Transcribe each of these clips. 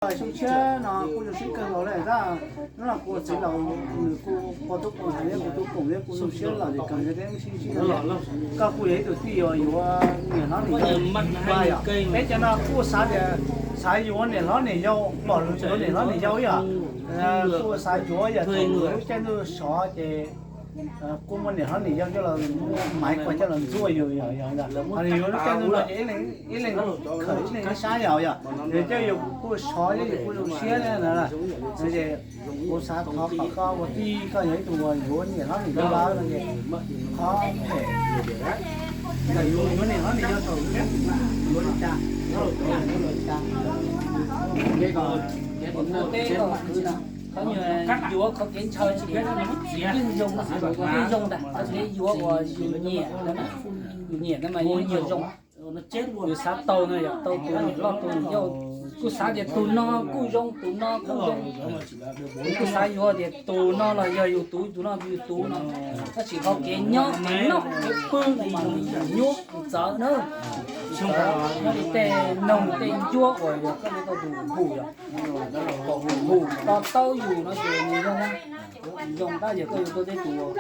Zoo siab no kuj zoo siab kawg nkaus li tab. Hnub no kuv txiv laus nws kuj ua tub koom hais thiab kuv tub koom thiab kuj zoo siab los ces kawg thiab sib sib koj kuj yog ib tug tij yuav niam hlob niam yau. Peb cov no kuj xav tias xav yuav niam hlob niam yau, pom lawv yuav niam hlob niam yau ib yam, kuj xav yuav yam thaum lub caij ntuj sov ces kuj muaj niam hlob niam yau coj los, maiv kuas coj los ntxuaj yus yom. Ho yus lub caij ntuj no ces ib leeg khawm ib leeg sab yom, yog yus coj yus kuj sov thiab yus kuj zoo siab thiab na. Ces kuv xav thov kom koj ua tij, koj yog ib tug uas yuav niam hlob niam yau lawm no ces qhov phem ntawm yus yuav niam hlob niam yau thaum yuav li cas, yuav li cas. Qhov yuav qhov kev ntshaw tsis yeej zoo, yeej zoo ntag, qhov kev yuav uas yus nyiam, yus nyiam ntawd mas yeej zoo. Yus xav tau no yog tau tus niam loj tus niam yau, kuj xav tias tus no kuj zoo tus no kuj zoo. Kuj xav yuav tias tus no los yog yus tus, tus no yus tus no, tab sis qhov kev nyob kev noj kev pw yus nyuaj txawv na. Nyob li tej noog tej ncuab uas yog koj yuav tau tus hu yom, kom hu to taub yus no ces nws zoo, zoo tab yog koj yuav tau tej tus yam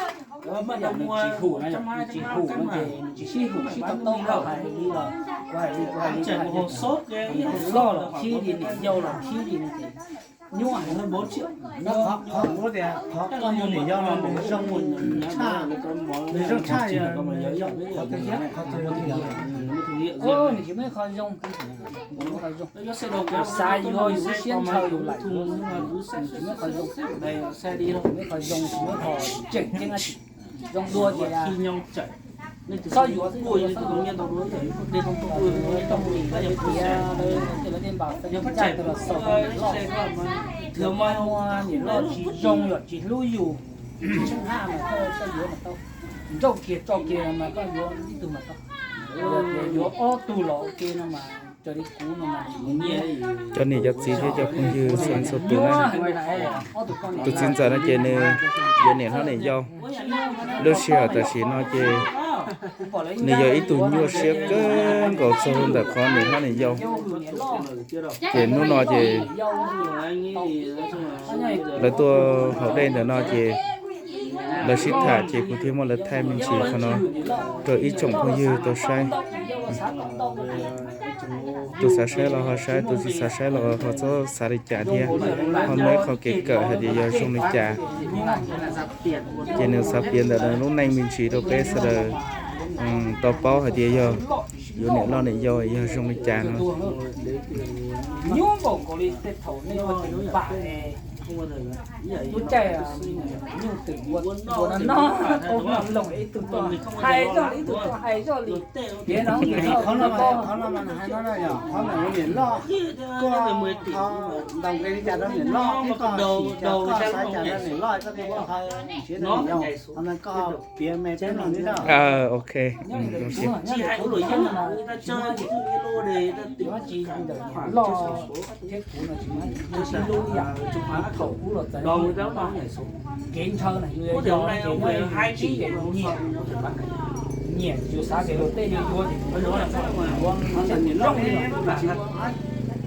nws tsis hu na, yog nws tsis hu no ces nws tsis sib hu sib to taub, koj hais li los kuv hais li, kuv hais li, kuv hais li, loj los khib li, niam yau los khib li no ces nyuaj heev. Qhov kuv tias qhov koj yuav niam yau no nws zoo, nws zoo tshaj, qhov twg thiab qhov twg yog nws tsis muaj ib qho zoo, tsis muaj ib qho zoo. Xav yuav yus lub siab ntshaw yus lam yuav, nws tsis muaj ib qho zoo, tsis muaj ib qho zoo, tsis muaj ib qho tseem ceeb dab tsi. Zoo dua ces txhob yuav xwb, yuav xwb. Tej lawv tej npas tej lawv tej los xaus, niam loj tsis zoo yom, tsis hlub yus, tsis tshee haj mas koj txhob yuav mas tau. Nrauj kiag tso kiag mas koj yuav ib tug mas tau. Yog tias yuav ob tug los ua ke no mas raws li kuv no mas cov niam cov txiv thiab cov phooj ywg txhua leej txhua tus na, tus txiv ntxawm no ces nws yuav niam hlob niam yau. Lub sij hawm tam sim no ces nws yog ib tug nyuaj siab kawg nkaus txog ntawm qhov niam hlob niam yau. Ces hnub no ces lawv tuaj hauv dej ntawm no ces lawv sib tham ces kuv thiaj muaj lawv thaij me ntsis qhov no rau ib tsoom phooj ywg tau saib. Tus xav saib los ho saib, tus tsis xav saib los ho txhob xav li cas thiab. Ho muaj ib qho kev kawm hais tias yog zoo li cas. Ces nws xav piav ntawm nws lub neej me ntsis rau peb sawv daws tau paub hais tias yog yuav niam loj niam yau yog zoo li cas no. Lub caij nyuj twm ua no no, ib tug tuaj hais zoj li, ib tug tuaj hais zoj li, tiam no qhov no mas, qhov no mas nws hais no yog qhov ntawm ua niam loj, koj ntaus nqi li cas rau niam loj thiab koj xav cas rau niam loj, koj thiaj muaj qhov siab rau niam yau. Qhov no koj piav me peb no li na. Ok. Tsis hais ua luam yeeb, tsis muaj ib tug loj thiab kuv no tsis muaj ib tug loj ib yam. Thaum kuv los txawm kev ntshaw na yus yog ces muaj ib tug tsib ces yus nyiam, nyiam yus xav tias luag tej yuav yuav ces yuav,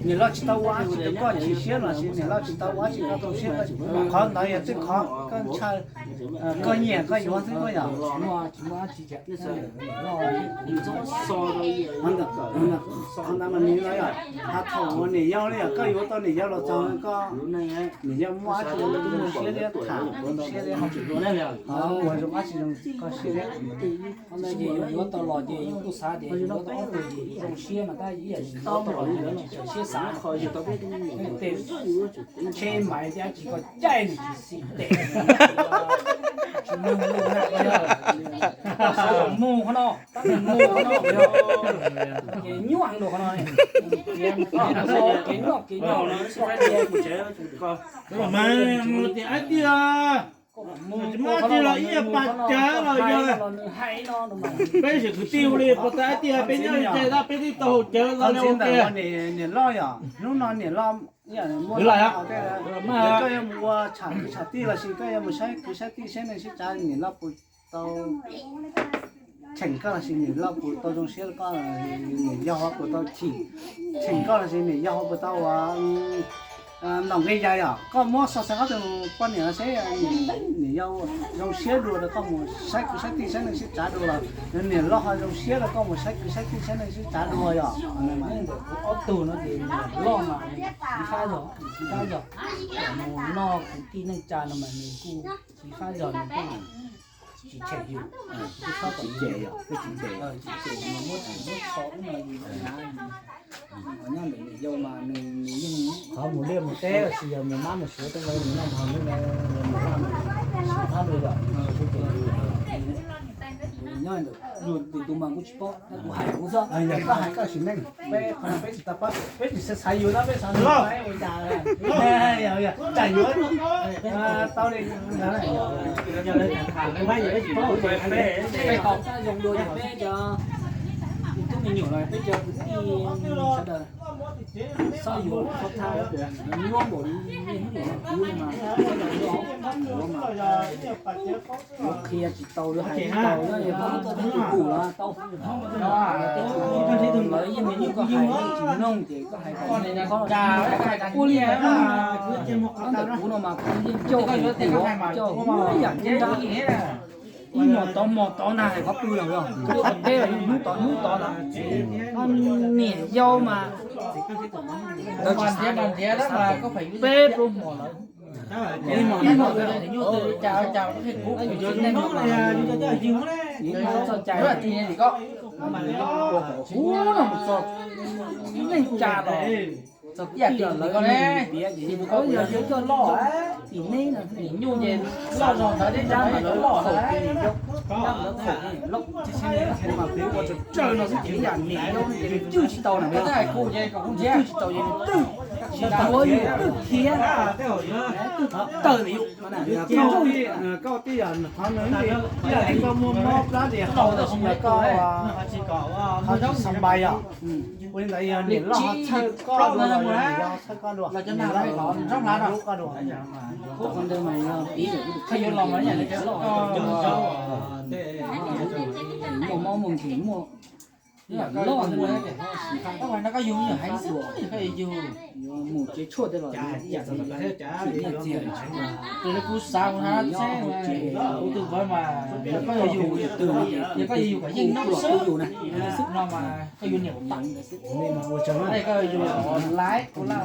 niam loj tsis tau ua dab tsi rau koj chim siab los sis niam loj tsis tau ua dab tsi rau koj tu siab, qhov ntawd yog twb qhov koj ntshaw, koj nyiam koj yuav xwb koj yog. Qhov ntawd mas nws yog, thaum uas niam yau li yog koj yuav tau niam yau los txog koj, niam yau muaj dab tsi tu siab thiab tham tu siab thiab, ua zoo dab tsi zoo koj siab thiab. Qhov ntawd ces yus yuav tau los ces yus kuj xav tias yus yuav tau ob tug ces yus zoo siab mas tab sis yuav tau los ces yus tsis txawm siab xav. Tej tsheb maiv thiab dab tsi koj caij nws tsis xis tes, tsis mus mus na, mus qhov no, mus qhov no, ces nyuaj heev rau qhov no. Kev noj kev noj, tias aib tiag, tsis muaj dab tsi los ib yam pas cav los yog peb sim kwv tij hu li puas tas aib tiag, peb nyob li cas peb twb tau haus cawv los li ua ke. Niam loj yog hnub no niam loj muab, koj yuav mus ua tsham kwv tsham tij los sis koj yuav mus saib kwv saib tij saib neej saib tsav niam loj puas tau Cheem koj los sis niam loj puas tau zoo siab rau koj, niam yau puas tau chim, cheem koj los sis niam yau puas tau ua ntaus nqi yas yom. Koj muab so xav ob tus poj niam seb niam yau zoo siab dua rau koj mus saib kwv saib tij saib neej saib tsav dua los niam loj ho zoo siab rau koj mus saib kwv saib tij saib neej saib tsav dua yom. Ob tug no ces niam loj mas tsis fab zog, tsis fab zog, mus noj kwv tij neej tsa no mas nws kuj tsis fab zog, nws kuj tsis tshem yus, tsis txhob tsis cem, tsis cem, muab txim muab txhom ub no yus na. Qhov nyob ntawm niam yau mas nws yeej qhov mus liaj mus teb los sis yog mus mab mus suav tej no nws noj mov nws mus laj mus tsis fab dua yom. Nyob ntawm luag tus tus mas kuj tsis paub, kuv hais kuv xwb, koj hais koj sim neej, peb peb tsis tau paub, peb tsis xav xav yus no peb xav ua cas, tsam yuav tau li. Peb zoo dua yog peb cov tub me nyuam los peb cov kwv tij sawv daws txhob yuav qhov thaj nyuaj npaum li niaj hnub niam no kuv mas txhob yuav, yuav mas yuav qhia tsis tau, yuav hais tsis tau, yog koj tuaj tej tus pum los tau. Lawv yeej me nyuam koj hais tsis mloog ces koj hais kom mloog qhov ua li. Koj ntawm kuv no mas kuv yeej coj kuv, coj kuv yam nrab ib hmos tod hmos tod na, hais qhov twg los yog, qhov teb los yog hnub tod hnub tod ntag. Niam yau mas lawv tsis xav, peb plaub hmos lawm. Ib hmos ib hmos txoj cai, ua kom huv no mus txog neej tsa los txog tij los lawv piav ces yog yawg coj loj tim neb no, nim nyuj ces loj zog ntawd thiab, lawv loj, lawv khaum loj, mas kuv ua tsawg tsawg no xwb ces ib yam niam yau no ces nws cwj tsis tau na, nws cwj tsis tau ces nws twb tsis tuav yus twb khiav, twb tawm ntawm yus. Koj tij yam qhov nws ib yam li koj muaj mob plab li hauv los sis yog koj qhov tsis xav npai yom. Ua li ntawd yog niam loj ho txhawj koj dua los yog niam yau txhawj koj dua, niam loj hlub koj dua. Muaj mob muaj nkeeg muaj loj ntawd, mus tsev tshuaj tej los ib yam li txiv, kuv xav ua hauv tsev, kuv tus vauv mas yog koj yuav yus, yog koj yuav yus kom yeej noj xwb no mas koj yuav niam ua pam, koj yuav yus laiv ua laj.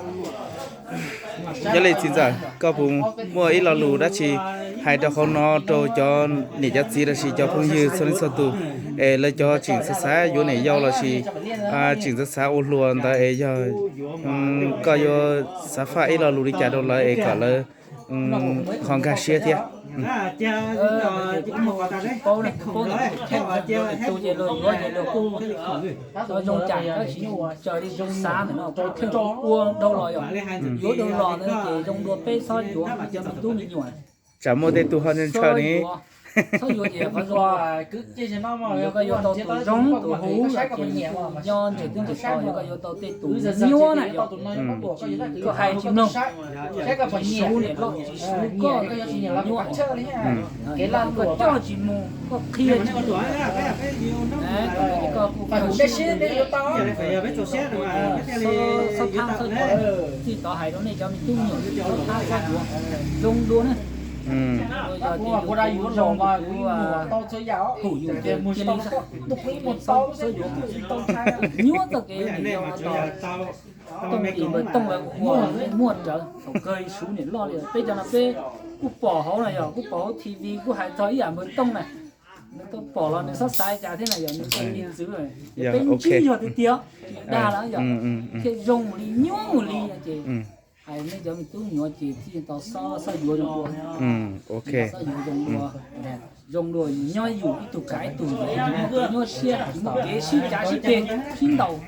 Yog li txiv ntxawm, koj puas muaj ib lo lus dab tsi hais rau qhov no rau cov niam cov txiv los sis cov phooj ywg txhua leej txhua tus, es lawv cov tseem xav xav yuav niam yau los sis tseem xav xav ua hluas ntawd es yog koj yuav xav faj ib lo lus li cas rau lawv es kom lawv ho nkag siab thiab? Zoo cas tab sis tsaws li zoo xav ntawm no, ua dhau los yom, yuav dhau los ntawd ces zoo dua peb txhob yuav cov me tub me nyuam. Tsam muaj tej tug ho ntshaw ntshaw ni. Txhob yuav ces qhov zoo, yog koj yuav tau tus zoo tus huv los ces nyob ntseg twb ntseg tau, yog koj yuav tau tej tus nyuaj na yog koj hais tsis mloog, tsis suv niam loj tsis suv koj, nyuaj, koj coj tsis mus, koj qhia tsis mus, koj kuj txhob thab txhob yuav, txij tod hais rau nej cov me tub me nyuam txhob thab txhob yuav, zoo dua na. Yog tias yus kuv zoo kuv hum yus ces cia li txhob yuav, nyuaj txoj kev niam yau no tos tooj tim npawg tooj lawv ua muaj rawv thaum kawg suv niam loj li. Peb cov no peb kuj pom hauv no yog kuj pom hauv T V kuj hais txog ib yam npawg tooj na, nws tau pom los nws txhob xav cas thiab na yog nws tau ib txwv, peb ntsib yog tiag tiag dag lawm yog thiaj zoo mus li nyuaj mus li no ces hais nej cov me tub me nyuam ces txij tau txhob yuav zoo dua, txhob yuav zoo dua, zoo dua nyob yus ib tug kav ib tug, nyob siab tsis muaj kev sib cav sib ceg sib ntaus.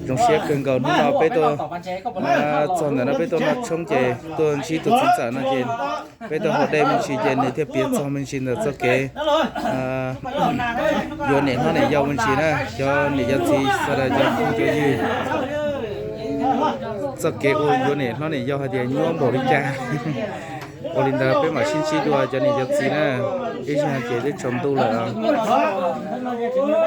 Zoo siab kawg nkaus hnub no peb tuaj txog ntawm no peb tuaj noj tshoob ces tuaj ntsib tus txiv ntxawm no ces peb tuaj haus dej me ntsis ces nws thiaj piav txog me ntsis ntawm txoj kev yuav niam hlob niam yau me ntsis na, cov niam cov txiv sawv daws cov phooj cov ywg, txoj kev ua yuav niam hlob niam yau hais tias nyuaj npaum li cas. Ua li ntawd peb mam sib ntsib dua cov niam cov txiv na, ib zaug ces twb tsaus ntuj lawm.